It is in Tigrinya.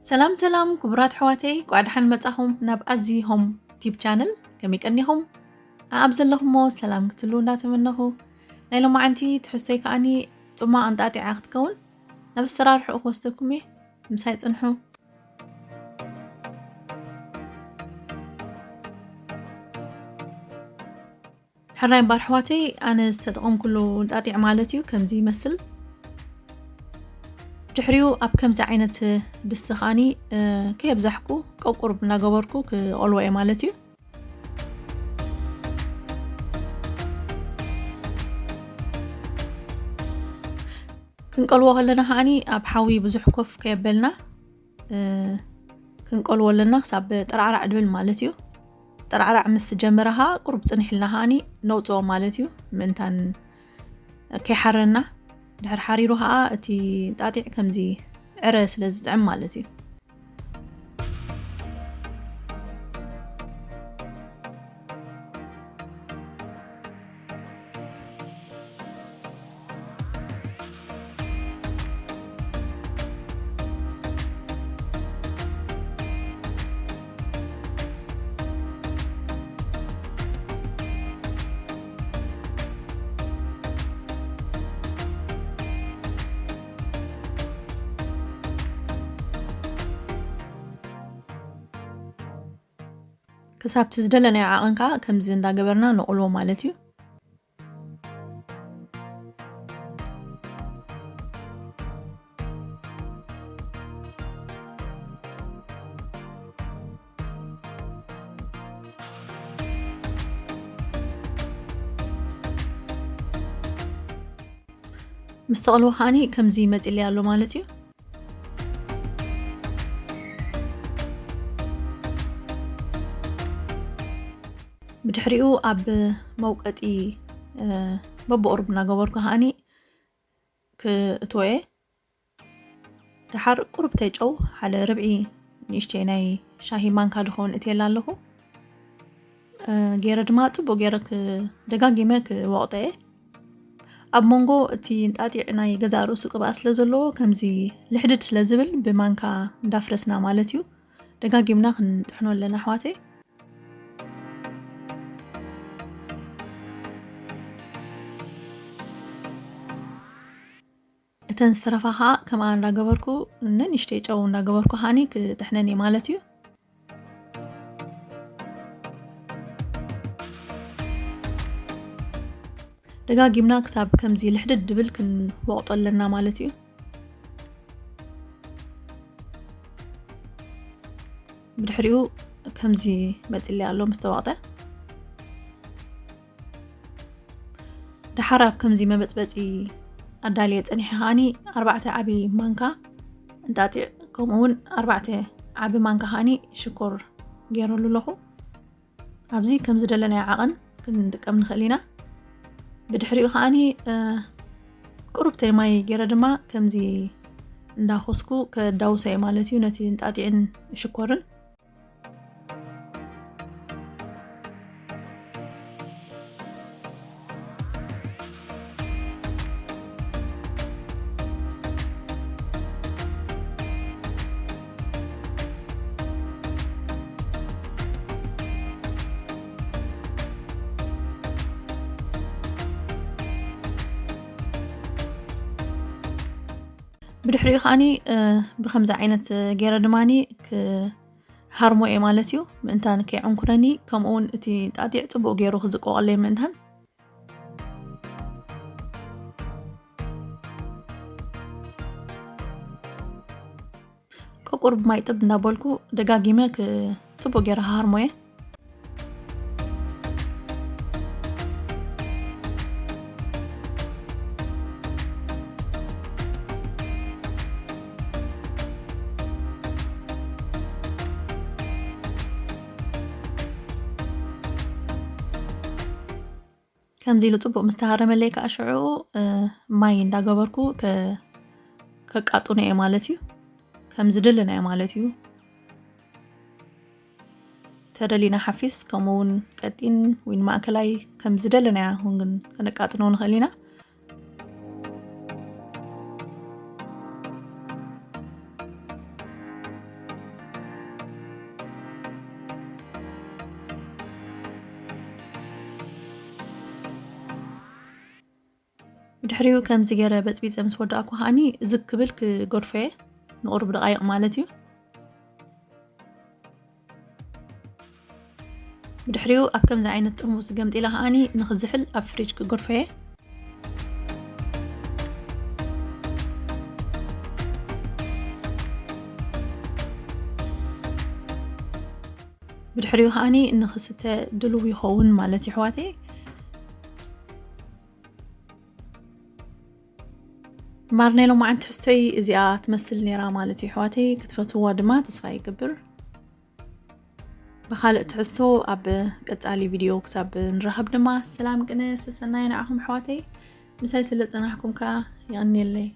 ሰላም ሰላም ክቡራት ኣሕዋተይ፣ ቋዕ ደሓን መጻኹም ናብ ኣዚ ሆም ቲብ ቻነል። ከመይ ቀኒኹም? ኣብ ዘለኹሞ ሰላም ክትህልዉ እንዳተመነኹ፣ ናይ ሎማዓንቲ ትሕዝቶይ ከኣኒ ጽማቕ እንጣጢዓ ክትከውን ናብ ኣሰራርሕኡ ክወስደኩም እየ። ምሳይ ጽንሑ። ሕራይ እምበር ኣሕዋተይ፣ ኣነ ዝተጠቐምኩሉ እንጣጢዕ ማለት እዩ፣ ከምዚ ይመስል። ድሕሪኡ ኣብ ከምዚ ዓይነት ድስቲ ከኣኒ፣ እ፣ ከየብዛሕኩ ቀቁርብ እናገበርኩ ክቐልዎ እየ ማለት እዩ። ክንቀልዎ ከለና ከኣኒ ኣብ ሓዊ ብዙሕ ኮፍ ከየበልና፣ እ፣ ክንቀልዎ ኣለና ክሳብ ጠራዕራዕ ድብል ማለት እዩ። ጠራዕራዕ ምስ ጀመረ ከኣ ቁሩብ ጽንሕ ኢልና ከኣኒ ነውጽኦ ማለት እዩ። ምእንታን ከይሓረና። ድሕሪ ሓሪሩ ከኣ እቲ ጣጢዕ ከምዚ ዕረ ስለ ዝጥዕም ማለት እዩ። ክሳብቲ ዝደለናዮ ዓቐን ከኣ ከምዚ እንዳገበርና ነቑልዎ ማለት እዩ። ምስ ተቐልወ ከኣኒ ከምዚ መጺለይ ኣሎ ማለት እዩ። ብድሕሪኡ ኣብ መውቀጢ፣ እ፣ በብቑሩብ እናገበርኩ ከኣኒ ክእትዎ እየ። ደሓር ቁሩብተይ ጨው፣ ሓደ ርብዒ ንእሽተይ ናይ ሻሂ ማንካ ድኸውን እትየላ ኣለኹ። እ፣ ገይረ ድማ ጽቡቕ ገይረ ክ-፣ ደጋጊመ ክወቕጦ እየ። ኣብ መንጎ እቲ እንጣጢዕ ናይ ገዛእ ርእሱ ቅብኣት ስለ ዘለዎ፣ ከምዚ ልሕድድ ስለ ዝብል ብማንካ እንዳፍረስና ማለት እዩ። ደጋጊምና ክንጥሕኖ ኣለና ኣሕዋተይ። እተን ዝተረፋ ኸዓ ከምኣ እንዳገበርኩ፣ ንንእሽተይ ጨው እንዳገበርኩ ኸዓኒ ክጥሕነን እየ ማለት እዩ። ደጋጊምና ክሳብ ከምዚ ልሕድድ ድብል ክንወቕጦ ኣለና ማለት እዩ። ብድሕሪኡ ከምዚ መጺለይ ኣሎ ምስ ተወቕጠ። ደሓር ኣብ ከምዚ መበጽበጺ ኣዳልየ ጸኒሐ ከኣኒ ኣርባዕተ ዓቢ ማንካ እንጣጢዕ፣ ከምኡ እውን ኣርባዕተ ዓቢ ማንካ ከኣኒ ሽኮር ገይረሉ ኣለኹ። ኣብዚ ከም ዝደለናዮ ዓቐን ክንጥቀም ንኽእል ኢና። ብድሕሪኡ ከኣኒ፣ እ፣ ቁሩብተይ ማይ ገይረ ድማ ከምዚ እንዳኾስኩ ከዳውሶ እየ ማለት እዩ ነቲ እንጣጢዕን ሽኮርን። ብድሕሪኡ ከዓኒ፣ እ፣ ብኸምዚ ዓይነት ገይረ ድማኒ ክሃርሞ እየ ማለት እዩ። ምእንታን ከይዕንኩረኒ፣ ከምኡ እውን እቲ ጣጢዕ ጽቡቕ ገይሩ ክዝቆቐለይ ምእንታን። ቆቁር ብማይ ጥብ እንዳበልኩ ደጋጊመ ክ-፣ ጽቡቕ ገይረ ክሃርሞ እየ። ከምዚ ኢሉ ጽቡቕ ምስ ተሃረመለይ ከኣ ሽዑ፣ እ፣ ማይ እንዳገበርኩ ከ-፣ ከቃጥኖ እየ ማለት እዩ። ከም ዝደለናዮ ማለት እዩ። ተደሊና ሓፊስ፣ ከምኡ እውን ቀጢን ወይ ማእከላይ፣ ከም ዝደለናዮ እውን ግን ከነቃጥኖ ንኽእል ኢና። ድሕሪኡ ከምዚ ገይረ በፅቢፀ ምስ ወዳእኩ ከዓኒ ዝግ ክብል ክገድፎ እየ፣ ንቁሩብ ደቃይቕ ማለት እዩ። ብድሕሪኡ ኣብ ከምዚ ዓይነት ጥርሙዝ ገምጢላ ከዓኒ ንኽዝሕል ኣብ ፍሪጅ ክገድፎ እየ። ብድሕሪኡ ከዓኒ ንኽስተ ድልው ይኸውን ማለት እዩ ኣሕዋተይ። እምበኣር ናይ ሎማዓንቲ ትሕዝቶይ እዚኣ ትመስል ነይራ ማለት እዩ ኣሕዋተይ። ክትፈትውዋ ድማ ተስፋ ይገብር። ብኻልእ ትሕዝቶ ኣብ ቀጻሊ ቪድዮ ክሳብ ንራኸብ ድማ ሰላም ቅነ ሰሰናይ ንዓኹም ኣሕዋተይ። ምሳይ ስለ ጸናሕኩም ከኣ የቐንየለይ።